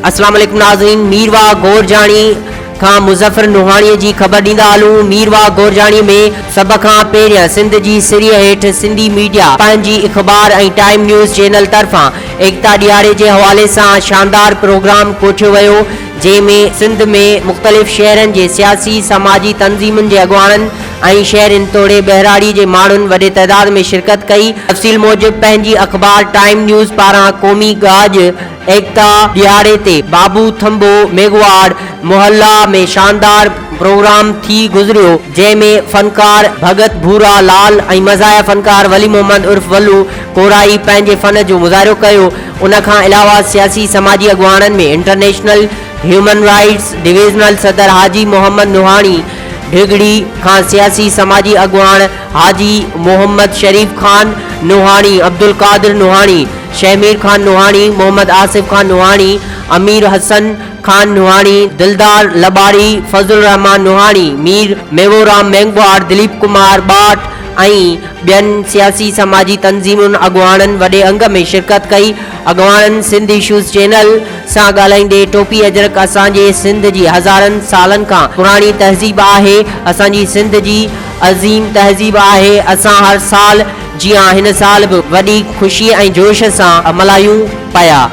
اسلام عليڪم ناظرين ميرواهه گورجاڻي کان مظفر نوحاڻي جي خبر ڏيندا هلون ميرواهه گورجاڻي ۾ سڀ کان پهريان سنڌ جي سري هيٺ سنڌي ميڊيا پنهنجي اخبار ۽ ٽائيم نيوز چينل طرفان ايڪتا ڏهاڙي جي حوالي سان شاندار پروگرام ڪوٺيو ويو جنهن ۾ سنڌ ۾ مختلف شهرن جي سياسي سماجي تنظيمن جي اڳواڻن ۽ شهرين توڙي ٻهراڙي جي ماڻهن وڏي تعداد ۾ شرڪت ڪئي تفصيل موجب پنهنجي اخبار ٽائيم نيوز پاران قومي ڳاڄ ايڪتا ڏهاڙي تي بابو ٿنڀو ميگهواڙ محلا ۾ شاندار پروگرام ٿي گذريو جنهن ۾ فنڪار ڀڳت ڀورا لال ۽ مزاحيه فنڪار ولي محمد عرف ولو ڪورائي پنهنجي فن جو مظاهرو ڪيو ان کان علاوه سياسي سماجي اڳواڻن ۾ انٽرنيشنل هيومن رائيٽس ڊويزنل صدر حاجي محمد نوحاڻي ڊگهڙي کان سياسي سماجي اڳواڻ حاجي محمد شريف خان نوحاڻي، عبدالقادر نوحاڻي، شهمير خان نوحاڻي، محمد آصف خان نوحاڻي، امير حسن خان نوحاڻي، دلدار لٻاڙي، فضل الرحمان نوحاڻي، مير ميوورام مينگهواڙ، دليپ ڪمار ٻاٽ ۽ ٻين سياسي سماجي تنظيمن اڳواڻن وڏي انگ ۾ شرڪت ڪئي. اڳواڻن سنڌ اشوز چينل سان ڳالهائيندي ٽوپي اجرڪ اسان جي سنڌ جي هزارن سالن کان پراڻي تهذيب آهي، اسان جي سنڌ جي عظيم تهذيب آهي، اسان هر سال جيان هن سال به وڏي خوشي ۽ جوش سان ملهايون پيا.